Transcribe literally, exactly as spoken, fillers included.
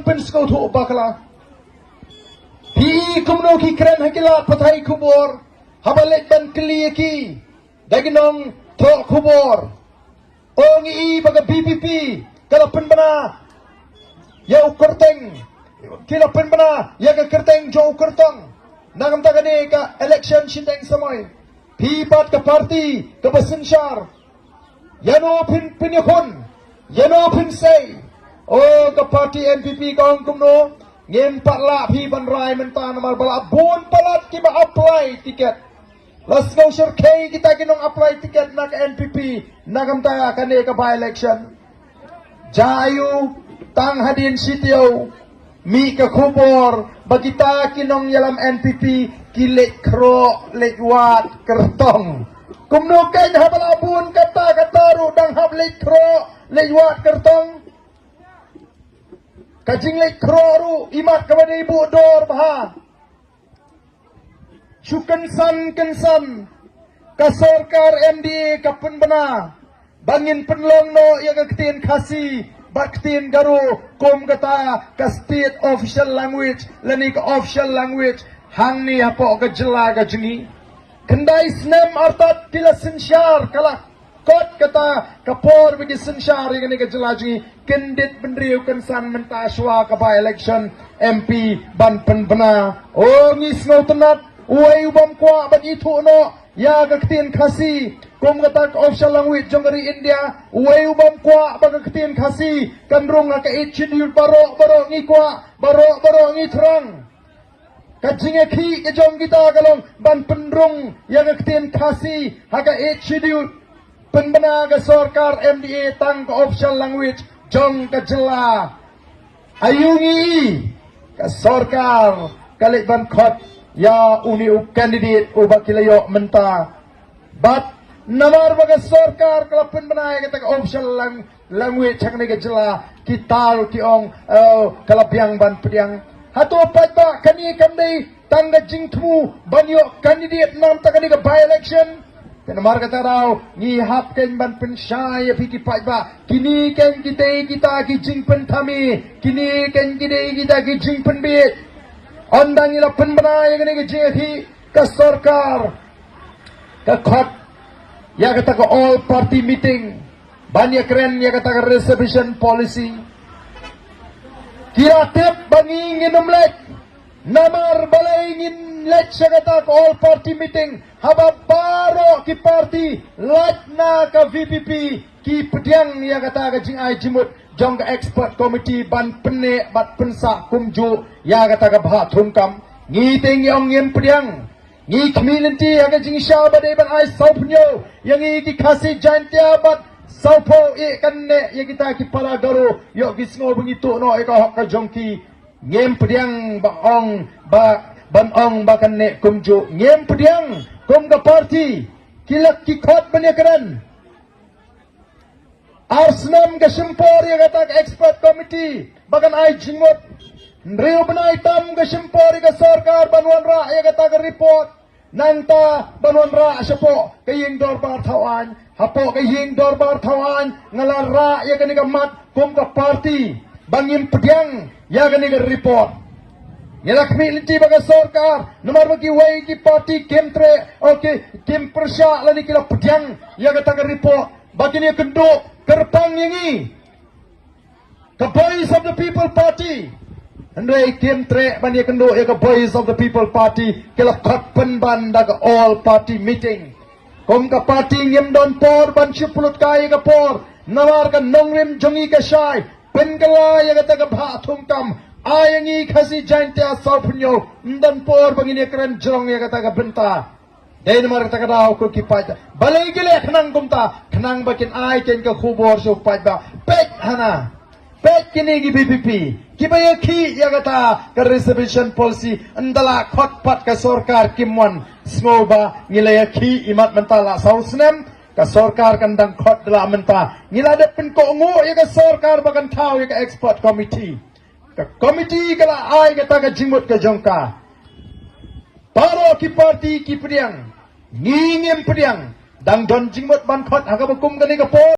Pynsngewthuh bakla. Phi i kumno ki kren ha ki lad pathai khubor, haba leit ban kylli ïa ki da ki nongthohkhubor. Ong i ba ka V P P ka la pynbna ïa u kyrteng, ki la pynbna ïa ka kyrteng jong u kyrtong na ka bynta kane ka election shiteng samoi. Phi pat ka party kaba synshar, ïano phin pynïakhun, ïano phin sei? O, ka party N P P ka ong kumno? Ngim pat lah phi ban rai mynta namar ba la bun palat kiba apply ticket. La sngewshyrkhei kita ki nong apply ticket na ka N P P na ka bynta kane ka by election. Jaiu, tang hadien shi taïew mih ka khubor ba kita ki nongïalam N P P ki leit khroh leit wad kyrtong. Kumno kein haba la bun kata kata ruh dang hap leit khroh leit wad kyrtong? Ka jingleit khroh ruh imat kaba dei buh dor bha. Shu kynsan kynsan ka sorkar M D A ka pynbna ba ngin pynlong noh ïa ka ktien Khasi bad ktien Garo kum kata ka state official language lane ka official language hangne hapoh ka jylla ka jong ngi. Khyndai snem artat ki la synshar ka la kot kata ka por ba ki synshar ïa kane ka jylla jong ngi. Kyndit bynriew kynsan mynta shuwa ka by election M P ban pynbna. O, ngi sngewtynnat, uei u bym kwah ban ithuh noh ïa ka ktien Khasi kum kata ka official language jong ka ri India? Uei u bym kwah ba ka ktien Khasi kan rung ha ka Eighth Schedule? Baroh baroh ngi kwah, baroh baroh ngi thrang. Ka jingïakhih ka jong kita ka long ban pynrung ïa ka ktien Khasi ha ka Eighth Schedule. Pynbna ka sorkar M D A tang ka official language jong ka jylla. Aïu ngi i ka sorkar ka leit ban khot ïa une u candidate uba ki la ïoh mynta? Bad namar ba ka sorkar ka la pynbna ïa kata ka official lang-, language ha kane ka jylla, ki taw ki ong, eh, ka la biang ban pdiang. Hato paidbah, kane kam dei tang ka jingthmu ban ïoh candidate na ka bynta kane ka by election? Te namar kata ka daw ngi hap kein ban pynshai ïa phi ki paidbah, kine kein ki dei kita ki jingpynthame, kine kein ki dei kita ki jingpynbiej. Ynda ngi la pynbna ïa kane ka jingïakhih, ka sorkar ka khot ïa kata ka all party meeting ban ïakren ïa kata ka reservation policy. Ki la tip ba ngi ngin ym leit. Namar balei ngin leit sha kata ka all party meeting haba baroh ki party lait na ka V P P ki pdiang ïa kata ka jingai jingmut jong ka expert committee ban pynneh bad pynsah kumjuh ïa kata ka bhah thungkam? Ngi te ngi ong ngim pdiang. Ngi khmih lynti ha ka jingshisha ba dei ban ai sawphew ïa ngi ki Khasi Jaintia bad sawphew ïa kan neh ïa kita ki para Garo, ïoh ki sngew ba ngi tuh noh ïa ka hok ka jong ki. Ngim pdiang ba ong ba, ban ong ba kan neh kumjuh. Ngim pdiang kum ka party. Ki la ki khot ban ïakren. Ar snem ka shim por ïa kata ka expert committee ba kan ai jingmut. Hynriew bnai tam ka shim por ïa ka sorkar ban wanrah ïa kata ka report. Nangta ban wanrah shapoh ka ïing dorbar thaw aiñ. Hapoh ka ïing dorbar thaw aiñ nga la rah ïa kane ka mat kum ka party ba ngim pdiang ïa kane ka report. Ngi la khmih lynti ba ka sorkar, namar ba kiwei ki party kim treh, okay, kim pyrshah lane ki la pdiang ïa kata ka report ba kin ïakynduh kyrpang ïa ngi, ka Voice of the People Party. Hynrei kim treh ban ïakynduh ïa ka Voice of the People Party, ki la khot pynban da ka all party meeting. Kum ka party ngim don por ban shu pynlut kai ïa ka por, namar ka nongrim jong ngi ka shai. Pynkylla ïa kata ka bhah thungkam, ai ïa ngi Khasi Jaintia sawphew, ym don por ba ngin ïakren jrong ïa kata ka bynta. Dei namar kata ka daw ko ki paidbah. Balei ki leh khnang kumta? Khnang ba kin ai kein ka khubor sha u paidbah. Peit hana. Peit kine ki V P P kiba ïakhih ïa kata ka reservation policy. Ynda la khot pat ka sorkar kim wan. Sngew ba ngi la ïakhih imat mynta la saw snem. Ka sorkar kan dang khot da la mynta. Ngi la dep pynkohnguh ïa ka sorkar ba kan thaw ïa ka expert committee. Ka committee ka la ai kata ka jingmut ka jong ka. Baroh ki party ki pdiang. Ngi ngim pdiang. Dang don jingmut ban khot ha kaba kum kane ka por.